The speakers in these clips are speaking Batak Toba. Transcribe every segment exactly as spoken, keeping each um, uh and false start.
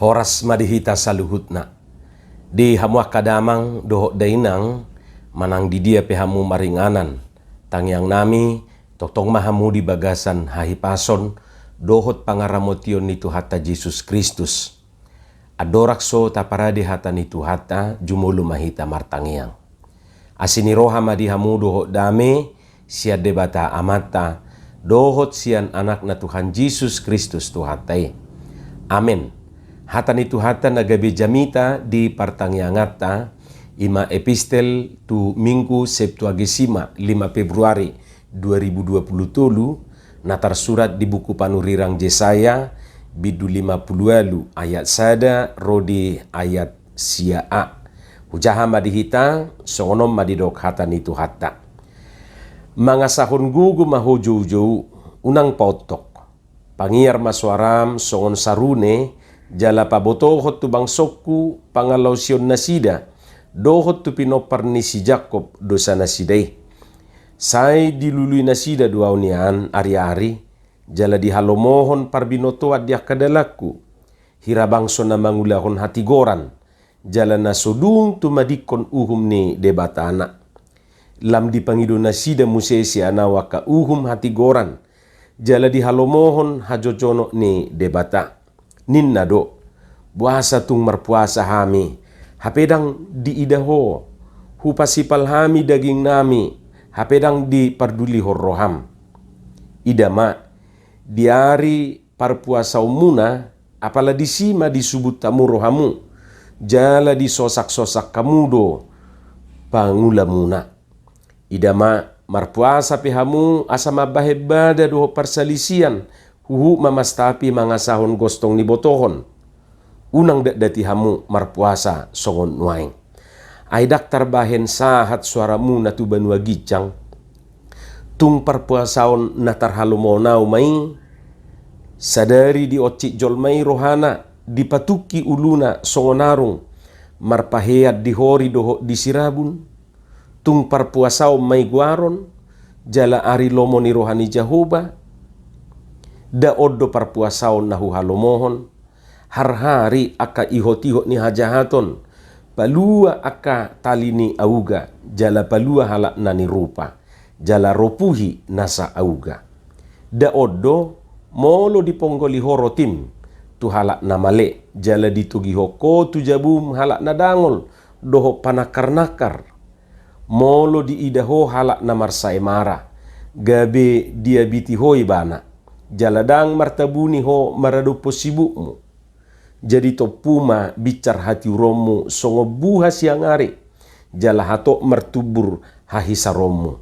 Horas ma di hita saluhutna. Di hamu angka damang dohot dainang, manang di dia pe hamu maringanan, tangiang nami, tongtong ma hamu di bagasan hahipason dohot pangaramotion ni Tuhanta Jesus Kristus. Andorang so taparade hata ni Tuhanta, jumolo ma hita martangiang. Asi ni roha ma di hamu dohot dame, sian Debata Amanta, dohot sian Anakna Tuhan Jesus Kristus Tuhanta i. Amen. Hata ni Tuhanta na gabe jamita di partangianganta, i ma epistel tu Minggu Septuagesima, lima Februari dua ribu dua puluh tolu, na tarsurat di buku panurirang Jesaya, bindu lima puluh ualu ayat sada ro di ayat sia a. Hujaha ma di hita, songon on ma didok hata ni Tuhanta. Mangasahon gogo ma ho joujou, unang paontok. Pangiar ma soaram songon sarune, jala pabotohon tu bangsongku pangalaosion nasida, dohot tu pinompar ni si Jakob dosa nasida i. Sai dilului nasida do ahu nian ari-ari, jala dihalomohon parbinotoan di angka dalanku. Hira bangso na mangulahon hatigoran, jala na so dung tumadingkon uhum ni Debatana. Lam dipangido nasida muse sian ahu angka uhum hatigoran, jala dihalomohon hajojonok ni Debata. Ninna do, boasa tung marpuasa hami, hape ndang diida ho, hupasipal hami dagingnami, hape ndang dipardulihon roham. Ida ma, di ari parpuasaonmuna, apala disi ma disubut hamu rohamu, jala disosak-sosak hamu do pangulamuna. Ida ma, marpuasa pe hamu asa mambahen bada dohot parsalisian, huhut ma mastapi mangasahon gostong ni botohon. Unang datdati hamu marpuasa songon nuaeng. Ai ndang tarbahen sahat soaramuna tu banua ginjang. Tung parpuasaon na tarhalomohon ahu ma i, sadari dioncit jolma i rohana, dipatungki uluna songon arung, marpahean di hori dohot di sirabun. Tung parpuasaon ma i goaron, jala ari lomo ni roha ni Jahowa. Nda on do parpuasaon na huhalomohon, harhari angka ihot-ihot ni hajahaton, palua angka tali ni auga, jala palua halak na nirupa, jala ropuhi nasa auga. Nda on do, molo diponggoli ho rotim tu halak na male, jala ditogihon ho tu jabum halak na dangol dohot panangkar-nangkar. Molo diida ho halak na marsaemara, gabe diabiti ho ibana, jala ndang martabuni ho maradophon sibukmu. Jadi tompu ma binsar hatiuronmu songon buha siang ari, jala hatop martumbur hahisaronmu,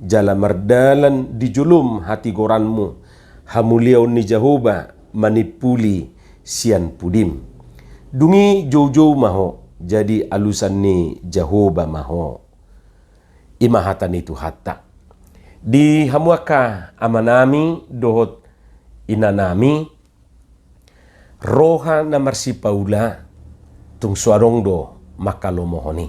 jala mardalan di jolom hatigoranmu hamuliaon ni Jahowa manimpuli sian pudim. Dung i joujou ma ho, jadi alusan ni Jahowa ma ho. I ma hata ni Tuhanta. Di hamu angka amanami dohot inanami, roha na marsipaula tung so adong do mangkalomohon i.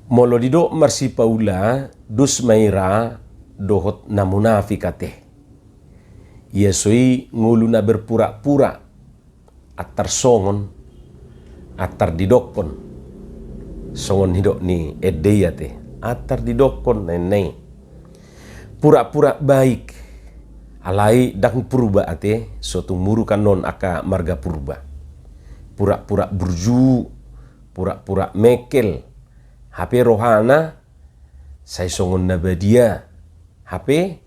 Molo didok marsipaula, dos ma i ra dohot na munafik ate. Ia so i ngolu na berpura-pura, antar songon, antar didokkon. Songon nidok ni ende i ate, antar didokkon, ninna i. Pura-pura baik, alai ndang Purba ate, so tung muruk annon angka marga Purba. Pura-pura burju, pura-pura mengkel, hape rohana sai songon na badia, hape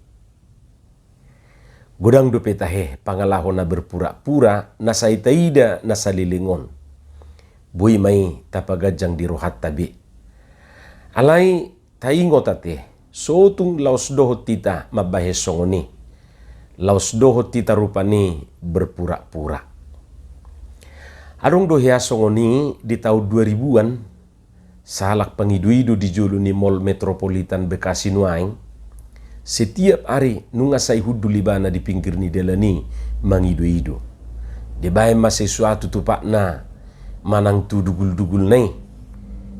godang dope tahe pangalaho na berpura-pura na sai taida na saleleng on. Boi ma i tapaganjang di rohanta be. Alai taingot ate, so tung laos dohot hita mambahen songon i. Laos dohot hita rupani berpura-pura. Adong do hea songon i di taon dua ribuan, sahalak pangido-ido di jolo ni Mall Metropolitan Bekasi nuaeng, setiap ari nunga sai hundul ibana di pinggir ni dalan i mangido-ido. Dibahen ma sesuatu tu patna manang tu dugul-dugulna i.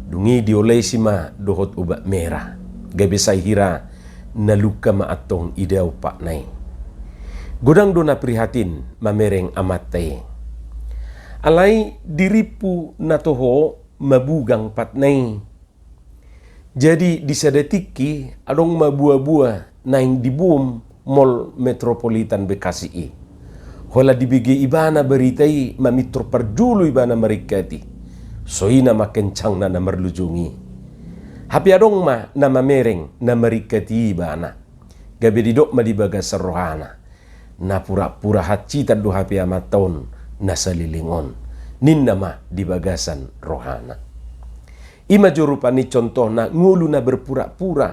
Dung i diolesi ma dohot obat merah. Gabe sai hira na lungka ma antong idaon patna i. Godang do na prihatin mamereng amanta i. Alai dirimpu na toho mabugang patna i. Jadi di sada tingki adong ma buabua naeng dibom Mall Metropolitan Bekasi i. Holan dibege ibana barita i mamintor parjolo ibana maringkati. Songon i ma kencangna na marlujung i. Hape adong ma na mamereng na maringkati ibana. Gabe didok ma di bagasan rohana. Na pura-pura hansitan do hape amanta on na saleleng on. Ninna ma di bagasan rohana. I ma jo rupani contohna ngolu na berpura-pura.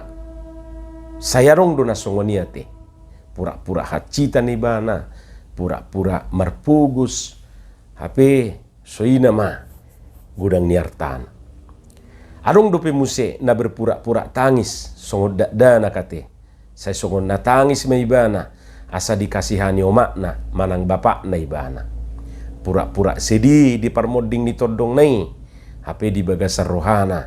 Sai adong do na songon i ate. Pura-pura hansitan ibana, pura-pura marpogos, hape songon i ma godang ni artana. Adong dope muse na berpura-pura tangis, songon dakdanak ate. Sai songon na tangis ma ibana, asa dikasihani omakna manang bapakna ibana. Pura-pura sedih di parmonding ni tondongna i, hape di bagasan rohana,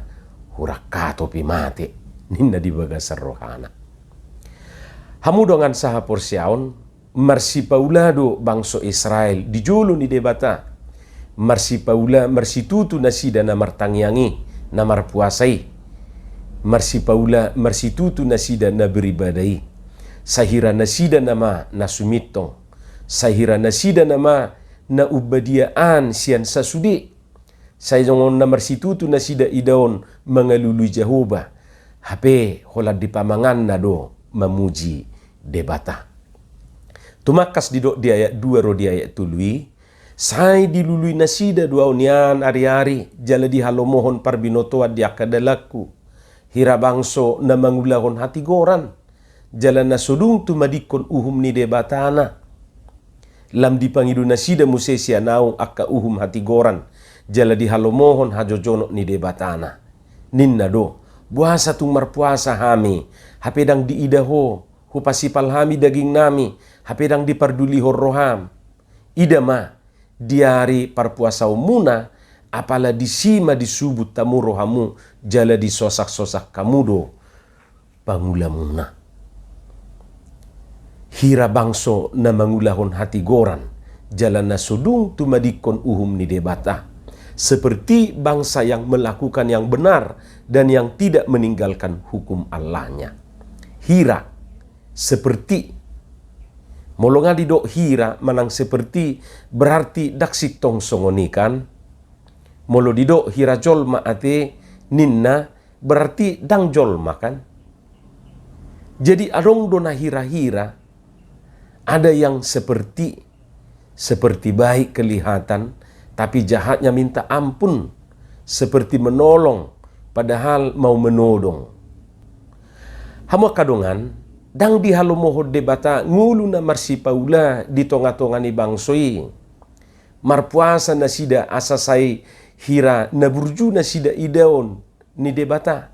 hurang hatop i mate, ninna di bagasan rohana. Hamu dongan sahaporseaon, marsipaula do bangso Israel di jolo ni Debata. Marsipaula, marsitutu nasida na martangiang i, na marpuasa i. Marsipaula, marsitutu nasida na beribadah i. Sahira nasida nama na sumintong. Sahira nasida nama na umbadiaan sian sasude. Sai songon na marsitutu nasida idaon mangalului Jahowa, hape holan di pamanganna do mamuji Debata. Tumangkas didok di ayat dua ro di ayat tolu i, sai dilului nasida do ahu nian ari-ari, jala dihalomohon parbinotoan di angka dalanku. Hira bangso na mangulahon hatigoran, jala na so dung tumadingkon uhum ni Debatana. Lam dipangido nasida muse sian ahu angka uhum hatigoran, jala dihalomohon hajojonok ni Debatana. Ninna do, boasa tung marpuasa hami, hape ndang diida ho, hupasipal hami dagingnami, hape ndang dipardulihon roham. Ida ma, di ari parpuasaonmuna, apala disi ma disubut hamu rohamu, jala disosak-sosak hamu do pangulamuna. Hira bangso na mangulahon hatigoran, jala na so dung tumadingkon uhum ni Debata, seperti bangsa yang melakukan yang benar dan yang tidak meninggalkan hukum Allahnya. Hira, seperti. Molo nga didok hira manang seperti, berarti ndang sintong songon i kan. Molo didok hira jolma ate ninna, berarti ndang jolma kan. Jadi adong do na hira-hira, ada yang seperti, seperti baik kelihatan, tapi jahatnya minta ampun, seperti menolong, padahal mau menodong. Hamu angka dongan, ndang dihalomohon Debata ngolu na marsipaula di tonga-tonga ni bangso i. Marpuasa nasida asa sai hira na burju nasida idaon ni Debata.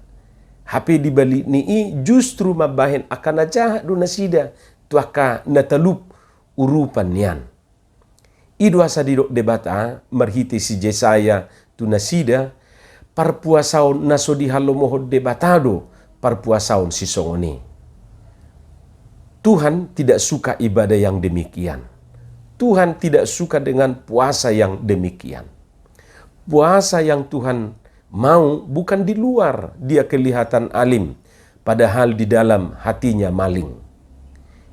Hape di balik ni i justru mambahen angka na jahat do nasida tu angka na talup urupan nian. I do asa didok Debata marhite si Jesaya tu nasida, parpuasaon na so dihalomohon Debata do parpuasaon sisongon i. Tuhan tidak suka ibadah yang demikian. Tuhan tidak suka dengan puasa yang demikian. Puasa yang Tuhan mau bukan di luar dia kelihatan alim, padahal di dalam hatinya maling.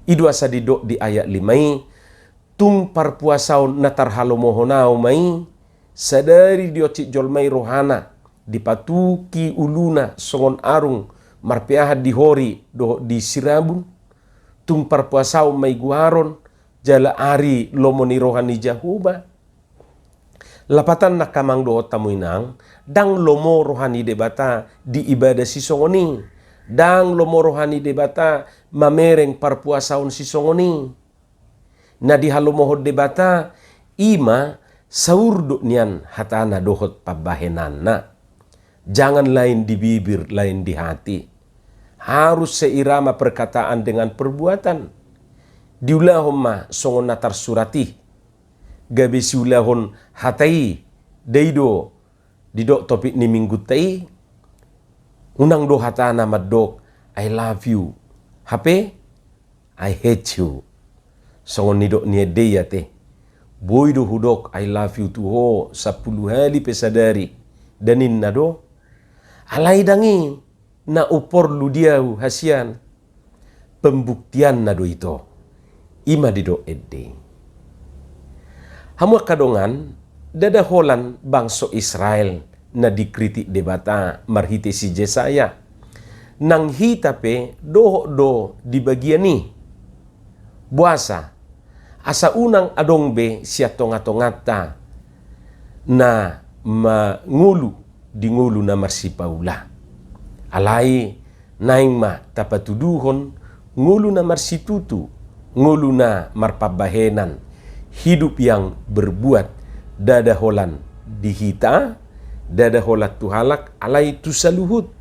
I do asa didok di ayat lima i, tung parpuasaon na tarhalomohon ahu ma i, sadari dioncit jolma i rohana, dipatuki uluna songon arung marpeahan di hori dohot di sirabun, tung parpuasaon ma i goaron, jala ari lomo ni roha ni Jahowa. Lapatanna angka amang dohot hamu inang, ndang lomo roha ni Debata di ibadah sisongon i. Ndang lomo roha ni Debata mamereng parpuasaon sisongon i. Na dihalomohon Debata, i ma saurdot nian hatana dohot pambahenanna. Jangan lain di bibir, lain di hati. Harus seirama perkataan dengan perbuatan. Diulahon ma songon na tarsurat i. Gabe siulahon hata i, da i do didok topik ni minggunta i, unang do hatana mandok, "I love you." Hape, "I hate you." Songon nidok ni ende i ate. Boi do hudok I love you tu ho sampulu hali pe sadari, da ninna do. Alai ndang i na umporlu di ahu hasian. Pembuktianna do ito. I ma didok ende. Hamu angka dongan, ndada holan bangso Israel na dikritik Debata marhite si Jesaya. Nang hita pe dohot do di bagian i. Boasa? Asa unang adong be sian tongatonganta na mangolu di ngolu na marsipaula. Alai naeng ma tapatuduhon ngolu na marsitutu, ngolu na marpambahenan, hidup yang berbuat, ndada holan di hita, ndada holan tu halak, alai tu saluhut.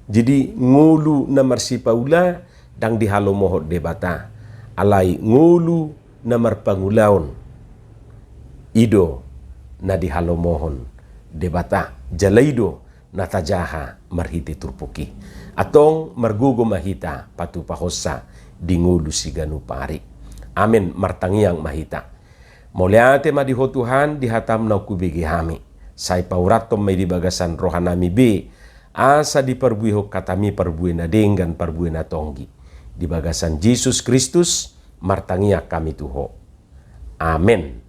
Jadi ngolu na marsipaula ndang dihalomohon Debata, alai ngolu na marpangulaon i do na dihalomohon Debata, jala i do na tajaha marhite turpuk i. Antong margogo ma hita patupahonsa di ngolu siganup ari. Amen. Martangiang ma hita. Mauliate ma di ho Tuhan di hatam naung hubege hami. Sai paurathon ma i di bagasan rohanami be, asa diparbuehon hatami parbue na denggan, parbue na tonggi. Di bagasan Jesus Kristus martangiang hami tu ho. Amen.